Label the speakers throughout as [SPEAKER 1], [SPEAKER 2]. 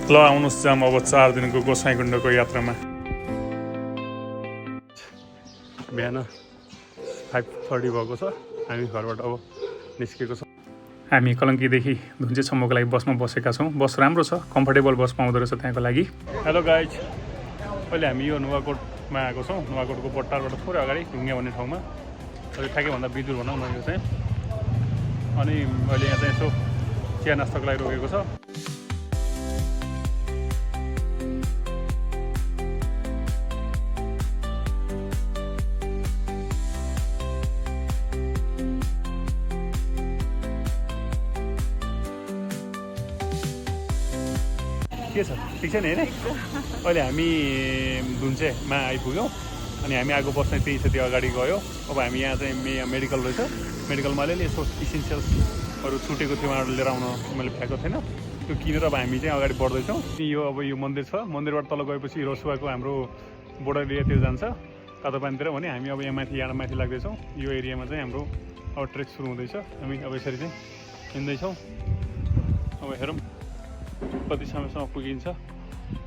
[SPEAKER 1] ल आउनुहोस् जाम अब 4 दिनको गोसाइँकुण्डको यात्रामा। बिहान 5:30 भएको छ। हामी घरबाट अब निस्केको छ। हामी कलङ्कीदेखि धुन्चेसम्मको लागि बसमा बसेका छौँ। बस राम्रो छ, कम्फर्टेबल बस पाउँदो रहेछ त्यहाँको लागि। हेलो गाइज, अहिले हामी यो नुवाकोटमा आएको छौँ। नुवाकोटको बट्टारबाट थोरै अगाडि ढुङ्गे भन्ने ठाउँमा, अहिले ठ्याक्कै भन्दा बिदुर भनौँ न यो चाहिँ। अनि अहिले यहाँ चाहिँ यसो चिया नास्ताको लागि रोकेको छ। के छ, ठिक छ नि होइन? अहिले हामी धुन्चेमा आइपुग्यौँ। अनि हामी आएको बस चाहिँ त्यही छ, त्यो अगाडि गयो। अब हामी यहाँ चाहिँ मेडिकल रहेछ। मेडिकलमा अलिअलि यसो इसेन्सियल्सहरू छुटेको थियो, उहाँहरू लिएर आउन मैले भ्याएको थिएन। त्यो किनेर अब हामी चाहिँ अगाडि बढ्दैछौँ। यो अब यो मन्दिर छ, मन्दिरबाट तल गएपछि रसुवाको हाम्रो बोर्डर एरियातिर जान्छ, तातो पानीतिर भने। हामी अब यहाँ माथि लाग्दैछौँ। यो एरियामा चाहिँ हाम्रो अब ट्रेक सुरु हुँदैछ। हामी अब यसरी चाहिँ हिँड्दैछौँ। अब हेरौँ कति समयसम्म पुगिन्छ।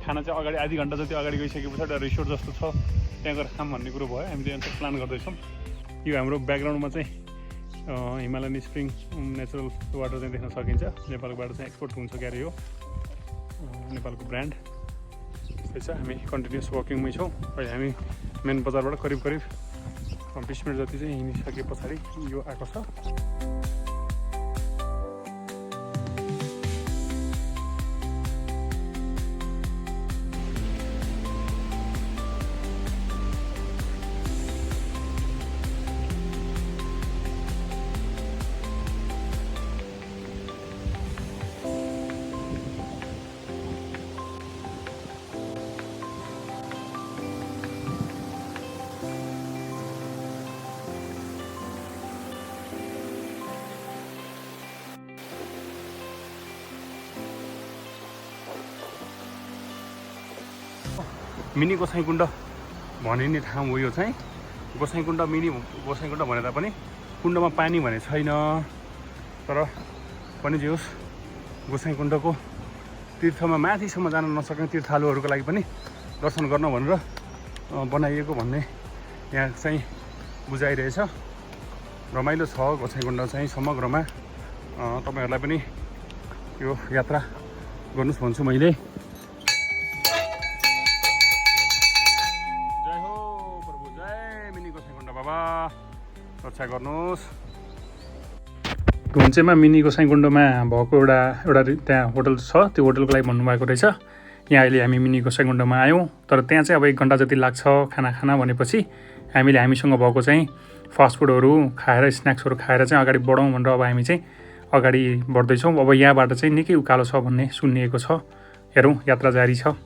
[SPEAKER 1] खाना चाहिँ अगाडि आधी घन्टा जति अगाडि गइसके पछाडि रिसोर्ट जस्तो छ, त्यहाँ गएर खाम भन्ने कुरो भयो। हामी त्यही अनुसार प्लान गर्दैछौँ। यो हाम्रो ब्याकग्राउन्डमा चाहिँ हिमालयन स्प्रिङ नेचुरल वाटर चाहिँ देख्न सकिन्छ। नेपालबाट चाहिँ एक्सपोर्ट हुन्छ क्यारे हो, नेपालको ब्रान्ड। त्यस्तै छ। हामी कन्टिन्युस वकिङमै छौँ। अहिले हामी मेन बजारबाट करिब 20 मिनट जति चाहिँ हिँडिसके पछाडि यो आएको छ। मिनी गोसाइँकुण्ड भनिने ठाउँ हो यो चाहिँ। गोसाइँकुण्ड मिनी गोसाइँकुण्ड भने तापनि कुण्डमा पानी भने छैन। तर पनि जे होस्, गोसाइँकुण्डको तीर्थमा माथिसम्म जान नसक्ने तीर्थालुहरूको लागि पनि दर्शन गर्न भनेर बनाइएको भन्ने यहाँ चाहिँ बुझाइरहेछ। रमाइलो छ गोसाइँकुण्ड चाहिँ समग्रमा। तपाईँहरूलाई पनि यो यात्रा गर्नुहोस् भन्छु मैले। रक्षा गर्नुहोस्। धुन्चेमा मिनी गोसाइँकुण्डमा भएको एउटा त्यहाँ होटल छ, त्यो होटलको लागि भन्नुभएको रहेछ। यहाँ अहिले हामी मिनी गोसाइँकुण्डमा आयौँ। तर त्यहाँ चाहिँ अब 1 घन्टा जति लाग्छ खाना भनेपछि हामीसँग भएको चाहिँ फास्टफुडहरू खाएर, स्न्याक्सहरू खाएर चाहिँ अगाडि बढौँ भनेर अब हामी चाहिँ अगाडि बढ्दैछौँ। अब यहाँबाट चाहिँ निकै उकालो छ भन्ने सुनिएको छ। हेरौँ, यात्रा जारी छ।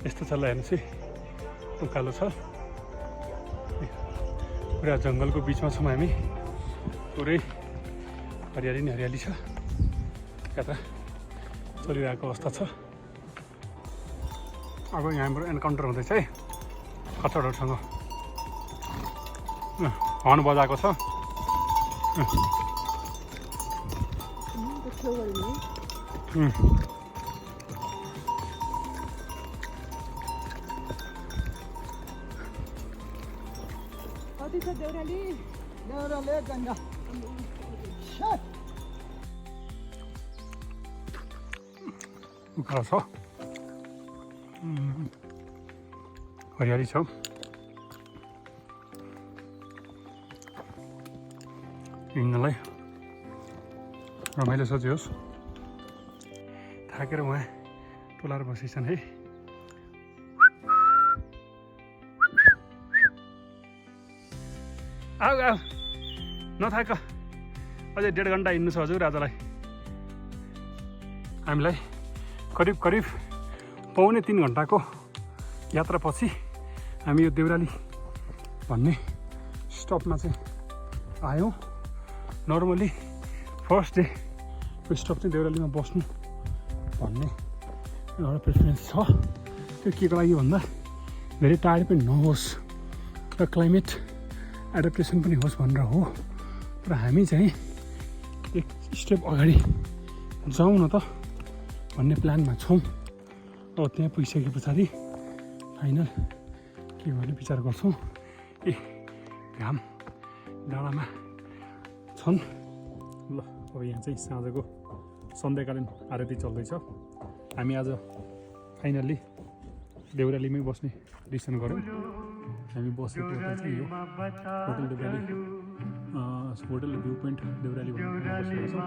[SPEAKER 1] यस्तो छ, ल हेर्नुहोस् है, उकालो छ। पुरा जङ्गलको बिचमा छौँ हामी। पुरै हरियाली नै हरियाली छ। यात्रा चलिरहेको अवस्था छ। अब यहाँ हाम्रो एन्काउन्टर हुँदैछ है खच्चडहरूसँग। हर्न बजाएको छ। उकालो छ, हरियाली छ। हिँड्नलाई रमाइलो छ। जे होस्, थाकेर उहाँ टोलाएर बसेछन् है। आऊ नथाक, अझै 1.5 घन्टा हिँड्नु छ हजुर आजलाई। हामीलाई करिब 2.5 घन्टाको यात्रापछि हामी यो देउराली भन्ने स्टपमा चाहिँ आयौँ। नर्मली फर्स्ट डे यो स्टप चाहिँ देउरालीमा बस्नु भन्ने एउटा प्रेफरेन्स छ। त्यो के को लागि भन्दा धेरै टाढी पनि नहोस् र क्लाइमेट एडप्टेसन पनि होस् भनेर हो। तर हामी चाहिँ एक स्टेप अगाडि जाउँ न त भन्ने प्लानमा छौँ। अब त्यहाँ पुगिसके पछाडि फाइनल के गर्ने विचार गर्छौँ। ए घाम डाँडामा छन्। ल अब यहाँ चाहिँ साँझको सन्ध्याकालीन आरती चल्दैछ। हामी आज फाइनल्ली देउरालीमै बस्ने डिसिसन गऱ्यौँ। हामी बसेको होटल चाहिँ यो hotel Deurali, hotel view point Deurali भन्ने बसेको छ।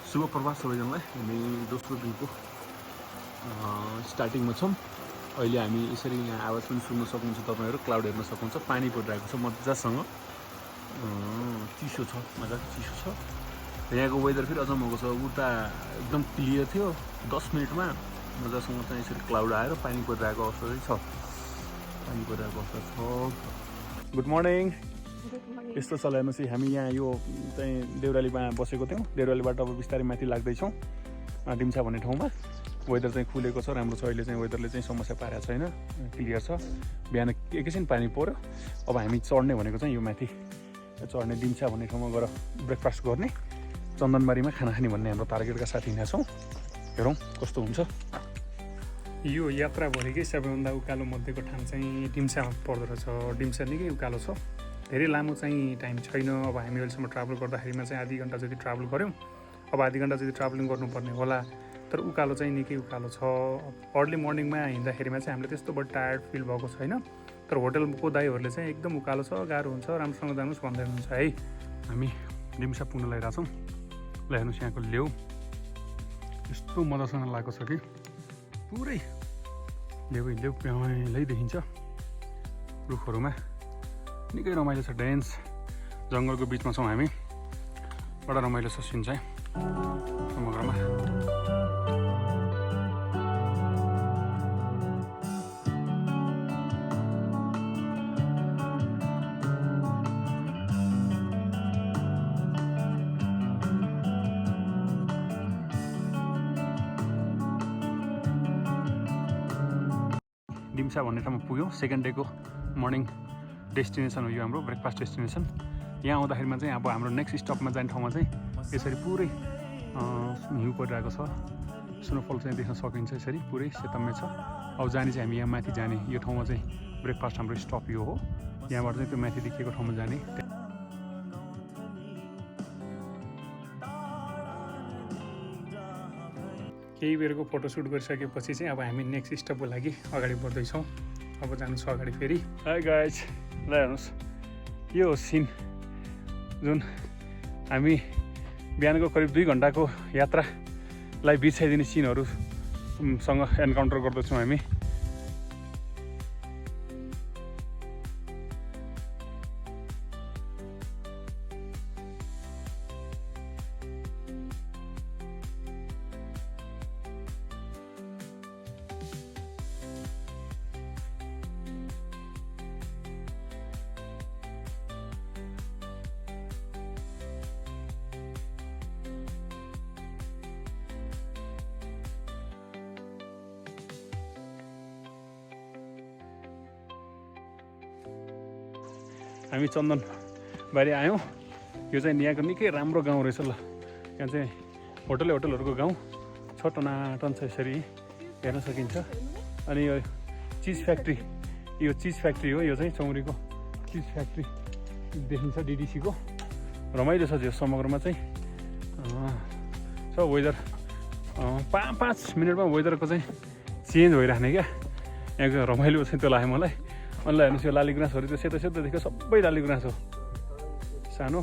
[SPEAKER 1] शुभ प्रभात सबैजनालाई। हामी दोस्रो दिनको स्टार्टिङमा छौँ। अहिले हामी यसरी यहाँ आवाज पनि सुन्न सक्नुहुन्छ तपाईँहरू, क्लाउड हेर्न सक्नुहुन्छ। पानी परिरहेको छ मजासँग, चिसो छ, मजाको चिसो छ। यहाँको वेदर फेरि अझ मजाको छ। उता एकदम क्लियर थियो, 10 मिनटमा मजासँग चाहिँ यसरी क्लाउड आएर पानी परिरहेको अवस्था चाहिँ छ। पानी परिरहेको अवस्था छ। Good morning. यस्तो छ हेर्नुहोस्, हामी यहाँ यो चाहिँ देउरालीमा बसेको थियौँ। देउरालीबाट अब बिस्तारै माथि लाग्दैछौँ डिम्सा भन्ने ठाउँमा। वेदर चाहिँ खुलेको छ, राम्रो छ। अहिले चाहिँ वेदरले चाहिँ समस्या पारेको छैन, क्लियर छ। बिहान एकैछिन पानी पऱ्यो। अब हामी चढ्ने भनेको चाहिँ यो माथि चढ्ने डिम्सा भन्ने ठाउँमा गएर ब्रेकफास्ट गर्ने, चन्दनबारीमा खाना खाने भन्ने हाम्रो टार्गेटका साथी यहाँ छौँ। हेरौँ कस्तो हुन्छ। यो यात्राभरिकै सबैभन्दा उकालो मध्येको ठाउँ चाहिँ डिम्सामा पर्दो रहेछ। डिम्सा निकै उकालो छ, धेरै लामो चाहिँ टाइम छैन। अब हामी अहिलेसम्म ट्राभल गर्दाखेरिमा चाहिँ आधी घन्टा जति ट्राभल गऱ्यौँ। अब आधी घन्टा जति ट्राभलिङ गर्नुपर्ने होला, तर उकालो चाहिँ निकै उकालो छ। अर्ली मर्निङमा हिँड्दाखेरिमा चाहिँ हामीलाई त्यस्तो बढी टायर्ड फिल भएको छैन, तर होटलको दाइहरूले चाहिँ एकदम उकालो छ, गाह्रो हुन्छ, राम्रोसँग जानुहोस् भन्दै हुनुहुन्छ है। हामी डिम्सा पुग्न लगाइरहेछौँ। ल हेर्नुहोस् यहाँको लेउ यस्तो मजासँग लागेको छ कि पुरै लेउ प्यालै देखिन्छ। रुखहरूमा निकै रमाइलो छ। डेन्स जङ्गलको बिचमा छौँ हामी। बडा रमाइलो छ सिन चाहिँ समग्रमा। डिम्सा भन्ने ठाउँमा पुग्यौँ। सेकेन्ड डेको मर्निङ डेस्टिनेसन हो यो हाम्रो, ब्रेकफास्ट डेस्टिनेसन। यहाँ आउँदाखेरिमा चाहिँ अब हाम्रो नेक्स्ट स्टपमा जाने ठाउँमा चाहिँ यसरी पुरै हिउँ परिरहेको छ। स्नोफल चाहिँ देख्न सकिन्छ। यसरी पुरै सेतम्मे छ। अब जाने चाहिँ हामी यहाँ माथि जाने, यो ठाउँमा चाहिँ ब्रेकफास्ट हाम्रो स्टप यो हो। यहाँबाट चाहिँ त्यो माथि देखिएको ठाउँमा जाने। केही बेरको फोटोसुट गरिसकेपछि चाहिँ अब हामी नेक्स्ट स्टपको लागि अगाडि बढ्दैछौँ। अब जानु छ अगाडि फेरि। हाई गाइज, ल हेर्नुहोस् यो सिन जुन हामी बिहानको करिब 2 घन्टाको यात्रालाई बिर्साइदिने सिनहरूसँग एन्काउन्टर गर्दैछौँ हामी। हामी चन्दनबारी आयौँ। यो चाहिँ यहाँको निकै राम्रो गाउँ रहेछ। ल यहाँ चाहिँ होटलहरूको गाउँ छ, टनाटन छ। यसरी हेर्न सकिन्छ। अनि यो चिज फ्याक्ट्री, यो चिज फ्याक्ट्री हो। यो चाहिँ चौरीको चिज फ्याक्ट्री देखिन्छ डिडिसीको। रमाइलो छ यो समग्रमा चाहिँ सब वेदर 5 मिनटमा वेदरको चाहिँ चेन्ज भइराख्ने क्या। यहाँको रमाइलो चाहिँ त्यो लाग्यो मलाई। अनि हेर्नुहोस् यो लाली गुराँसहरू त्यो सेतो सेतो देखेको सबै लाली गुराँस हो, सानो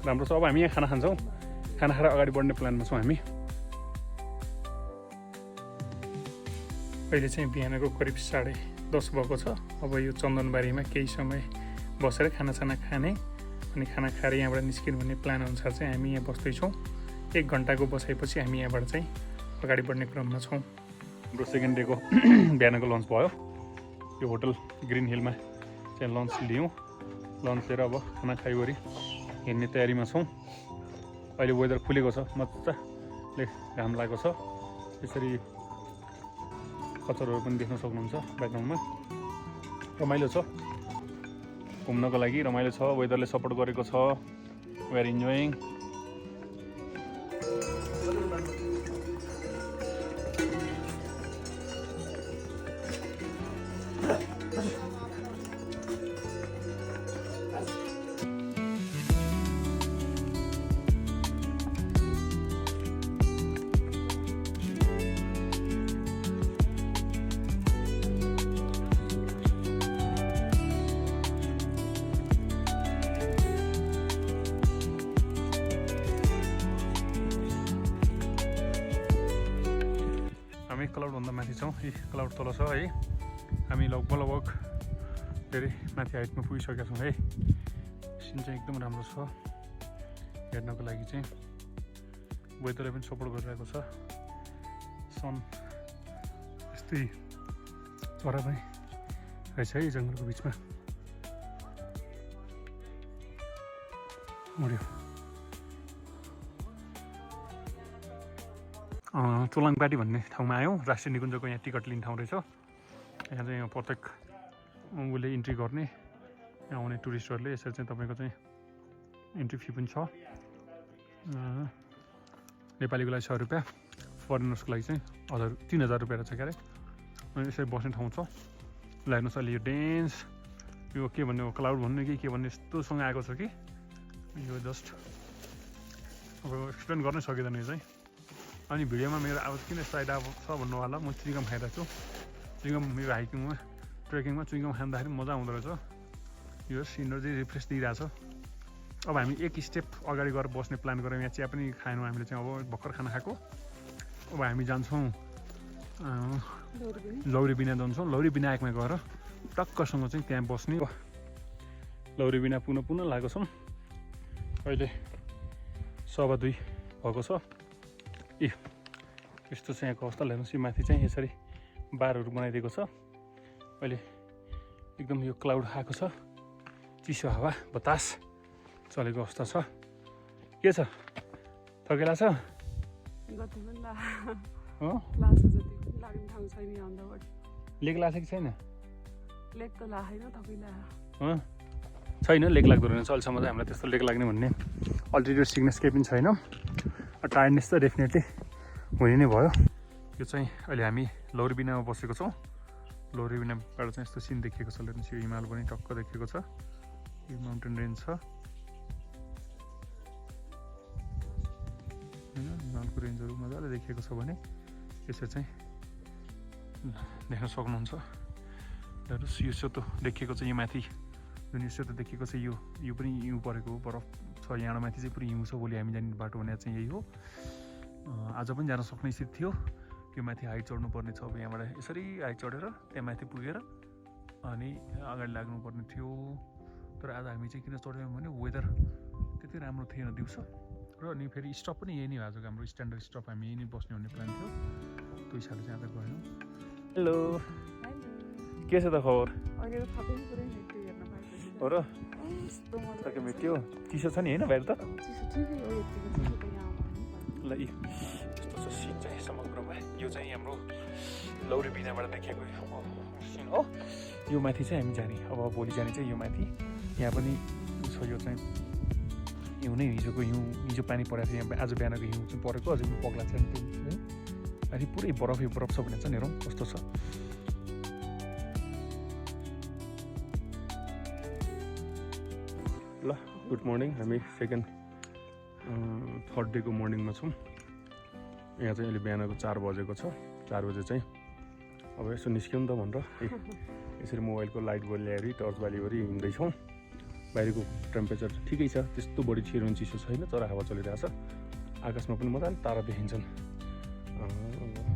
[SPEAKER 1] राम्रो छ। अब हामी यहाँ खाना खान्छौँ। खाना खाएर अगाडि बढ्ने प्लानमा छौँ हामी। अहिले चाहिँ बिहानको करिब 10:30 भएको छ। अब यो चन्दनबारीमा केही समय बसेर खानासाना खाने अनि खाना खाएर यहाँबाट निस्किनु भन्ने प्लान अनुसार चाहिँ हामी यहाँ बस्दैछौँ। 1 घन्टाको बसाइपछि हामी यहाँबाट चाहिँ अगाडि बढ्ने क्रममा छौँ। हाम्रो सेकेन्ड डेको बिहानको लन्च भयो। यो होटल ग्रिन हिलमा चाहिँ लन्च लियौँ। लन्च लिएर अब खाना खाइवरी हिँड्ने तयारीमा छौँ। अहिले वेदर खुलेको छ, मजाले घाम लागेको छ। यसरी खचरहरू पनि देख्न सक्नुहुन्छ ब्याकग्राउन्डमा। रमाइलो छ, घुम्नको लागि रमाइलो छ, वेदरले सपोर्ट गरेको छ। We are enjoying. हामी क्लाउडभन्दा माथि छौँ। यी क्लाउड तल छ है। हामी लगभग धेरै माथि हाइटमा पुगिसकेका छौँ है। सिन चाहिँ एकदम राम्रो छ हेर्नको लागि चाहिँ। वेदरले पनि सपोर्ट गरिरहेको छ। सन यस्तै चरा पनि रहेछ है जङ्गलको बिचमा। उड्यो। चोलाङपाटी भन्ने ठाउँमा आयौँ। राष्ट्रिय निकुञ्जको यहाँ टिकट लिने ठाउँ रहेछ। यहाँ चाहिँ प्रत्येक उसले इन्ट्री गर्ने, यहाँ आउने टुरिस्टहरूले। यसरी चाहिँ तपाईँको चाहिँ इन्ट्री फी पनि छ। नेपालीको लागि 100 रुपियाँ, फरेनर्सको लागि चाहिँ 3000 रुपियाँ रहेछ क्यारे। अनि यसरी बस्ने ठाउँ छ। ल हेर्नुहोस् अहिले यो डेन्स, यो के भन्ने हो, क्लाउड भन्ने कि के भन्ने यस्तोसँग आएको छ कि यो जस्ट अब एक्सप्लेन गर्नै सकिँदैन यो चाहिँ। अनि भिडियोमा मेरो आवाज किन साइड अब छ भन्नु होला। म चुइङगम खाइरहेको छु। चुइङगम मेरो हाइकिङमा ट्रेकिङमा चुइङगम खाँदाखेरि मजा आउँदो रहेछ। यो सिनहरू चाहिँ रिफ्रेस दिइरहेछ। अब हामी एक स्टेप अगाडि गएर बस्ने प्लान गऱ्यौँ। यहाँ चिया पनि खाएनौँ हामीले चाहिँ। अब भर्खर खाना खाएको। अब हामी जान्छौँ लौरी बिना जान्छौँ। लौरी विनायकमा गएर टक्कसँग चाहिँ त्यहाँ बस्ने। लौरी बिना पुनः लागेको छौँ। अहिले 2:15 भएको छ। यस्तो चाहिँ यहाँको अवस्था हेर्नुहोस्। यो माथि चाहिँ यसरी बारहरू बनाइदिएको छ। अहिले एकदम यो क्लाउड आएको छ। चिसो हावा बतास चलेको अवस्था छ। के छ, थकेला छ? लेक लाग्छ कि छैन? छैन, लेक लाग्दो रहेछ अहिलेसम्म चाहिँ। हामीलाई त्यस्तो लेक लाग्ने भन्ने अल्टिट्युड सिकनेस केही पनि छैन। टायर्डनेस त डेफिनेटली हुने नै भयो। यो चाहिँ अहिले हामी लौरी बिनामा बसेको छौँ। लौरी बिनाबाट चाहिँ यस्तो सिन देखिएको छ। हेर्नुहोस् यो हिमाल पनि टक्क देखिएको छ। यो माउन्टेन रेन्ज छ होइन। हिमालको रेन्जहरू मजाले देखिएको छ भने यसरी चाहिँ देख्न सक्नुहुन्छ। हेर्नुहोस् यो सेतो देखिएको छ। यो माथि जुन यो सेतो देखिएको छ यो पनि हिउँ परेको हो, बरफ छ। यहाँ माथि चाहिँ पुरै हिउँ छ। भोलि हामी जाने बाटो भनेर चाहिँ यही हो। आज पनि जान सक्ने स्थिति थियो। त्यो माथि हाइट चढ्नु पर्ने छ। अब यहाँबाट यसरी हाइट चढेर त्यहाँ माथि पुगेर अनि अगाडि लाग्नुपर्ने थियो। तर आज हामी चाहिँ किन चढ्यौँ भने वेदर त्यति राम्रो थिएन दिउँसो। र अनि फेरि स्टप पनि यही नै हो। आजको हाम्रो स्ट्यान्डर्ड स्टप हामी यही नै बस्ने भन्ने प्लान थियो। त्यो हिसाबले चाहिँ आज गयौँ। हेलो, के छ त खबर? हो र सके भेट्यो। चिसो छ नि होइन बाहिर त? ल यस्तो छ सिन चाहिँ समग्रमा। यो चाहिँ हाम्रो लौरी बिनाबाट देखेको सिन हो। यो माथि चाहिँ हामी जाने। अब भोलि जाने चाहिँ यो माथि। यहाँ पनि छ यो चाहिँ हिउँ नै। हिजो पानी परेको थियो यहाँ। आज बिहानको हिउँ चाहिँ परेको अझै पनि पग्ला छ नि। त्यो माथि पुरै बरफ छ भने चाहिँ हेरौँ कस्तो छ। ल गुड मर्निङ। हामी थर्ड डेको मर्निङमा छौँ। यहाँ चाहिँ अहिले बिहानको 4 बजेको छ। 4 बजे चाहिँ अब यसो निस्क्यौँ नि त भनेर यसरी मोबाइलको लाइट ल्याएर टर्च बालीवरी हिँड्दैछौँ। बाहिरको टेम्परेचर ठिकै छ, त्यस्तो बढी छिरो चिसो छैन। तर हावा चलिरहेछ। आकाशमा पनि मजाले तारा देखिन्छन्।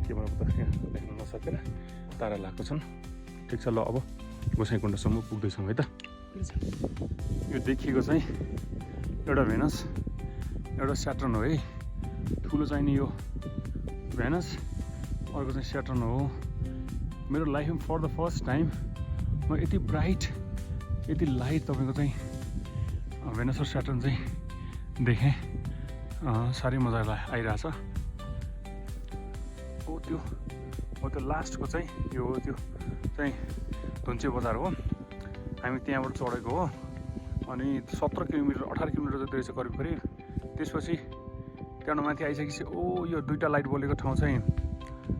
[SPEAKER 1] के भन्नु त, यहाँ देख्न नसकेर तारा लगाएको छन्। ठिक छ। ल अब गोसाइँकुण्डसम्म पुग्दैछौँ है त। यो देखिएको चाहिँ एउटा भेनस, एउटा स्याटर्न हो है। ठुलो चाहिँ नि यो भेनस, अर्को चाहिँ स्याटर्न हो। मेरो लाइफमा फर द फर्स्ट टाइम म यति ब्राइट, यति लाइट तपाईँको चाहिँ भेनस र स्याटर्न चाहिँ देखेँ। साह्रै मजा आइरहेछ। हो त्यो हो त्यो लास्टको चाहिँ यो त्यो चाहिँ धुन्चे बजार हो। हामी त्यहाँबाट चढेको हो अनि 17 किलोमिटर 18 किलोमिटर जति रहेछ करिब करिब। त्यसपछि त्यहाँबाट माथि आइसकेपछि यो दुईवटा लाइट बलेको ठाउँ चाहिँ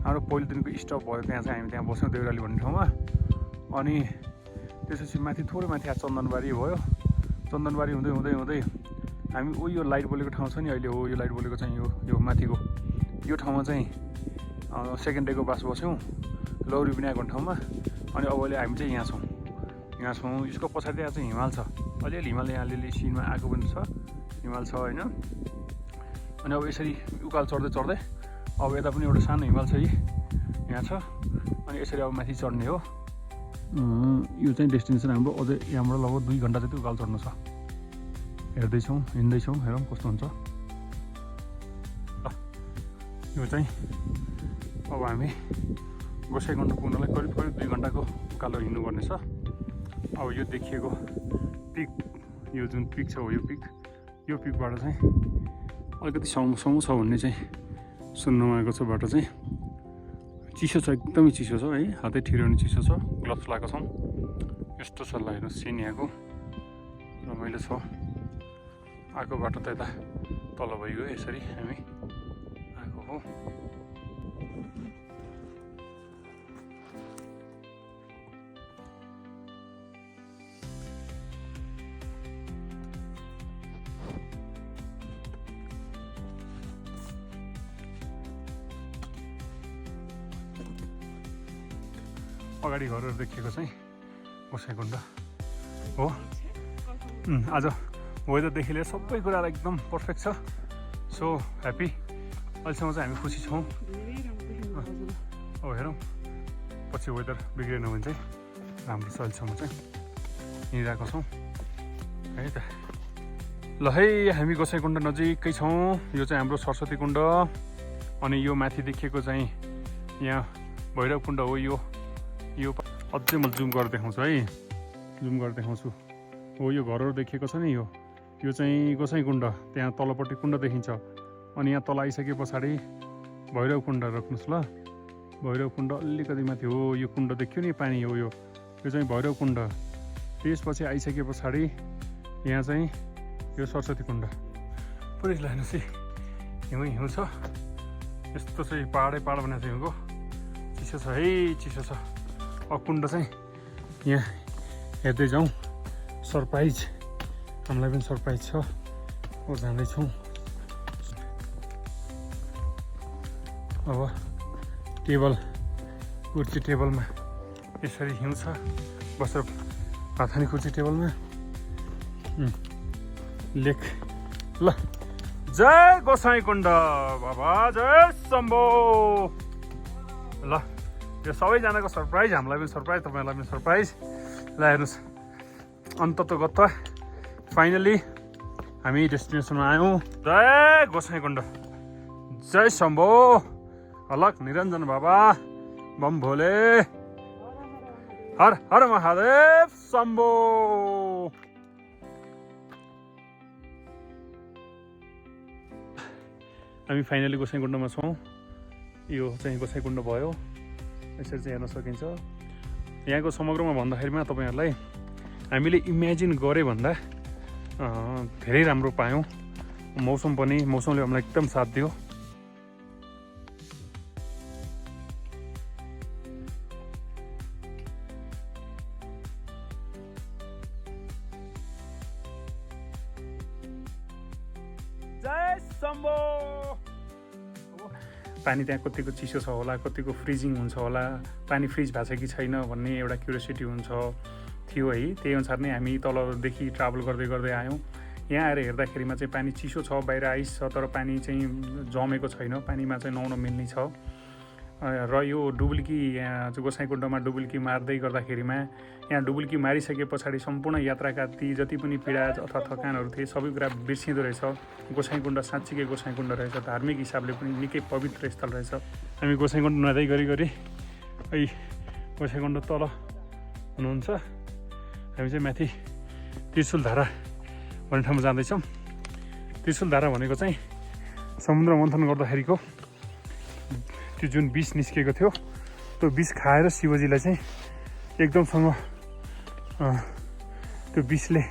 [SPEAKER 1] हाम्रो पहिलो दिनको स्टप भयो। त्यहाँ चाहिँ हामी त्यहाँ बस्यौँ देउराली भन्ने ठाउँमा। अनि त्यसपछि माथि थोरै माथि चन्दनबारी भयो। चन्दनबारी हुँदै हुँदै हुँदै हामी यो लाइट बलेको ठाउँ छ नि अहिले यो लाइट बलेको चाहिँ यो माथिको यो ठाउँमा चाहिँ सेकेन्ड डेको बास बस्यौँ लौरी विनायक भन्ने ठाउँमा। अनि अब अहिले हामी चाहिँ यहाँ छौँ। यसको पछाडि त्यहाँ चाहिँ हिमाल छ, अलिअलि हिमाल यहाँ अलिअलि सिनमा आएको पनि छ, हिमाल छ होइन। अनि अब यसरी उकालो चढ्दै चढ्दै अब यता पनि एउटा सानो हिमाल छ यहाँ छ। अनि यसरी अब माथि चढ्ने हो। यो चाहिँ डेस्टिनेसन हाम्रो अझै यहाँबाट लगभग 2 घन्टा जति उकालो चढ्नु छ। हेर्दैछौँ हिँड्दैछौँ, हेरौँ कस्तो हुन्छ। यो चाहिँ अब हामी गोसाइँकुण्ड पुग्नलाई करिब 2 घन्टाको उकालो हिँड्नुपर्ने छ। अब यो देखिएको पिक, यो जुन पिक छ हो यो पिकबाट चाहिँ अलिकति सामु छ भन्ने चाहिँ सुन्नुमा आएको छ। बाटो चाहिँ चिसो छ, एकदमै चिसो छ है, हातै ठिराउने चिसो छ। ग्लोभ्स लगाएको छौँ। यस्तो छ ल हेर्नुहोस् सिन यहाँको रमाइलो छ। आएको बाटो त यता तल भइगयो, यसरी हामी आएको हो। अगाडि घरहरू देखिएको चाहिँ गोसाइँकुण्ड हो। आज वेदरदेखि लिएर सबै कुराहरू एकदम पर्फेक्ट छ। So happy. अहिलेसम्म चाहिँ हामी खुसी छौँ। अब हेरौँ पछि वेदर बिग्रेन भने चाहिँ राम्रो छ। अहिलेसम्म चाहिँ हिँडिरहेको छौँ है त। ल है हामी गोसाइँकुण्ड नजिकै छौँ। यो चाहिँ हाम्रो सरस्वती कुण्ड। अनि यो माथि देखिएको चाहिँ यहाँ भैरव कुण्ड हो। यो अझै म जुम गरेर देखाउँछु है, जुम गरेर देखाउँछु। हो यो घरहरू देखिएको छ नि, यो चाहिँ गोसाइँकुण्ड। त्यहाँ तलपट्टि कुण्ड देखिन्छ। अनि यहाँ तल आइसके पछाडि भैरव कुण्ड राख्नुहोस् ल। भैरव कुण्ड अलिकति माथि हो, यो कुण्ड देखियो नि पानी हो, यो चाहिँ भैरव कुण्ड। त्यसपछि आइसके पछाडि यहाँ चाहिँ यो सरस्वती कुण्ड। पुरै हेर्नुहोस् है, हिउँ छ। यस्तो चाहिँ पाहाडै पाहाड बनाएको छ हिउँको। चिसो छ है, चिसो छ। अब कुण्ड चाहिँ यहाँ हेर्दै जाउँ। सरप्राइज, हामीलाई पनि सरप्राइज छ। अब जाँदैछौँ। अब टेबल, कुर्सी टेबलमा यसरी हिउँ छ। बसेर भात खाने कुर्सी टेबलमा लेख ल। जय गोसाइँकुण्ड बाबा, जय शम्भो। ल यो सबैजनाको सरप्राइज, हामीलाई पनि सरप्राइज, तपाईँहरूलाई पनि सरप्राइज। ल हेर्नुहोस् अन्ततोगत्ता फाइनली हामी डेस्टिनेसनमा आयौँ। जय गोसाइँकुण्ड, जय शम्भो, अलग निरञ्जन बाबा, बम भोले, हर हर महादेव शम्भो। हामी फाइनली गोसाइँकुण्डमा छौँ। यो चाहिँ गोसाइँकुण्ड भयो। यसरी चाहिँ हेर्न सकिन्छ। यहाँको समग्रमा भन्दाखेरिमा तपाईँहरूलाई हामीले इमेजिन गरे भन्दा धेरै राम्रो पायौँ। मौसमले हामीलाई एकदम साथ दियो। जय शम्भो। पानी त्यहाँ कतिको चिसो छ होला, कतिको फ्रिजिङ हुन्छ होला, पानी फ्रिज भएको छ कि छैन भन्ने एउटा क्युरियोसिटी थियो है। त्यही अनुसार नै हामी तलदेखि ट्राभल गर्दै गर्दै आयौँ। यहाँ आएर हेर्दाखेरिमा चाहिँ पानी चिसो छ, बाहिर आइस छ, तर पानी चाहिँ जमेको छैन। पानीमा चाहिँ नुहाउन मिल्ने छ। र यो डुबुल्की, यहाँ गोसाइँकुण्डमा डुबुल्की मार्दै गर्दाखेरिमा यहाँ डुबुल्की मारिसके पछाडि सम्पूर्ण यात्राका ती जति पनि पीडा अथवा थकानहरू थिए सबै कुरा बिर्सिँदो रहेछ। गोसाइँकुण्ड साँच्चीकै गोसाइँकुण्ड रहेछ। धार्मिक हिसाबले पनि निकै पवित्र स्थल रहेछ। हामी गोसाइँकुण्ड नुहाउँदै गरी है गोसाइँकुण्ड तल हुनुहुन्छ। हामी चाहिँ माथि त्रिशुलधारा भन्ने ठाउँमा जाँदैछौँ। त्रिशुलधारा भनेको चाहिँ समुद्र मन्थन गर्दाखेरिको त्यो जुन विष निस्केको थियो त्यो विष खाएर शिवजीलाई चाहिँ एकदमसँग त्यो विषले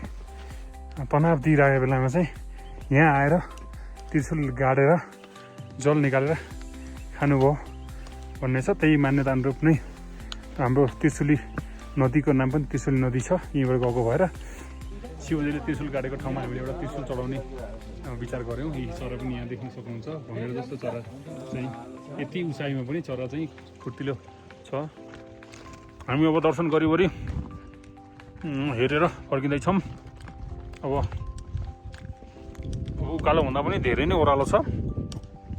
[SPEAKER 1] तनाव दिइरहेको बेलामा चाहिँ यहाँ आएर त्रिशूल गाडेर जल निकालेर खानुभयो भन्ने छ। त्यही मान्यता अनुरूप नै हाम्रो त्रिशूली नदीको नाम पनि त्रिशूली नदी छ। यहीँबाट गएको भएर शिवजीले त्रिशूल गाडेको ठाउँमा हामीले एउटा त्रिशूल चढाउने विचार गऱ्यौँ। यी चरा पनि यहाँ देख्न सक्नुहुन्छ। भँगेरा जस्तो चरा चाहिँ यति उचाइमा पनि चरा चाहिँ फुर्तिलो छ। हामी अब दर्शन गरिवरी हेरेर फर्किँदैछौँ। अब उकालो भन्दा पनि धेरै नै ओह्रालो छ।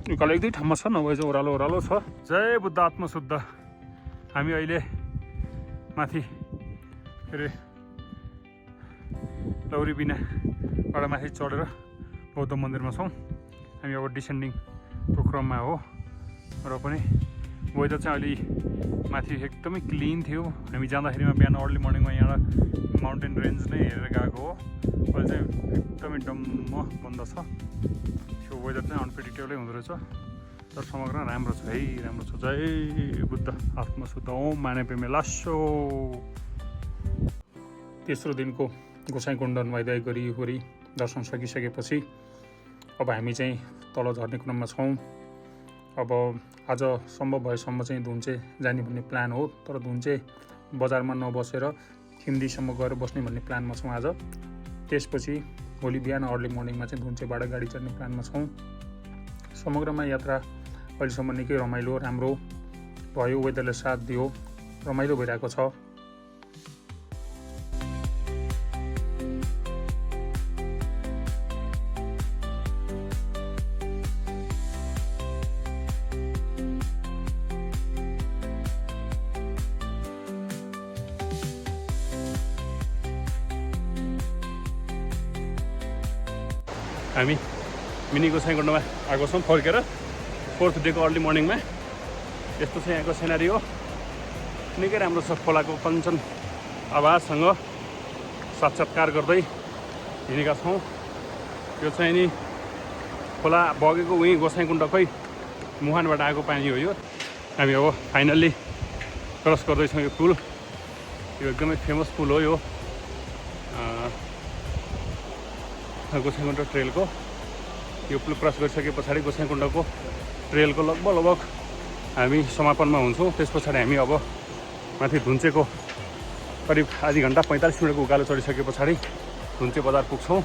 [SPEAKER 1] उकालो एक दुई ठाउँमा छ, नभए चाहिँ ओह्रालो छ। जय बुद्ध आत्मशुद्ध। हामी अहिले माथि के अरे लौरी बिनाबाट माथि चढेर बौद्ध मन्दिरमा छौँ। हामी अब डिसेन्डिङको क्रममा हो र पनि वेदर चाहिँ अलि माथि एकदमै क्लिन थियो। हामी जाँदाखेरिमा बिहान अर्ली मर्निङमा यहाँ माउन्टेन रेन्ज नै हेरेर गएको हो। अहिले चाहिँ एकदमै डम्म बन्द छ। त्यो वेदर चाहिँ अनप्रेडिक्टेबलै हुँदो रहेछ, तर समग्र राम्रो छ है, राम्रो छ। जय बुद्ध आत्मशुद्ध। ओम माने पेमे लासो। तेस्रो दिनको गोसाइँकुण्ड नुहाइधुवाइ गरिवरी दर्शन सकिसकेपछि अब हामी चाहिँ तल झर्ने क्रममा छौँ। अब आज सम्भव भएसम्म चाहिँ धुन्चे जाने भन्ने प्लान हो, तर धुन्चे बजारमा नबसेर खिम्दीसम्म गएर बस्ने भन्ने प्लानमा छौँ आज। त्यसपछि भोलि बिहान अर्ली मर्निङमा चाहिँ धुन्चेबाट गाडी चढ्ने प्लानमा छौँ। समग्रमा यात्रा अहिलेसम्म निकै रमाइलो राम्रो भयो। वेदरले साथ दियो, रमाइलो भइरहेको छ। हामी मिनी गोसाइँकुण्डमा आएको छौँ फर्केर। 4th डेको अर्ली मर्निङमा यस्तो चाहिँ यहाँको सिनेरी हो। निकै राम्रो छ। खोलाको कञ्चन आवाजसँग साक्षात्कार गर्दै हिँडेका छौँ। यो चाहिँ नि खोला बगेको उहीँ गोसाइँकुण्डकै मुहानबाट आएको पानी हो यो। हामी अब फाइनल्ली क्रस गर्दैछौँ यो पुल। यो एकदमै फेमस पुल हो यो गोसाइँकुण्ड ट्रेलको। यो पुल क्रस गरिसके पछाडि गोसाइँकुण्डको ट्रेलको लगभग हामी समापनमा हुन्छौँ। त्यस पछाडि हामी अब माथि धुन्चेको करिब आधी घन्टा 45 मिनटको उकालो चढिसके पछाडि धुन्चे बजार पुग्छौँ।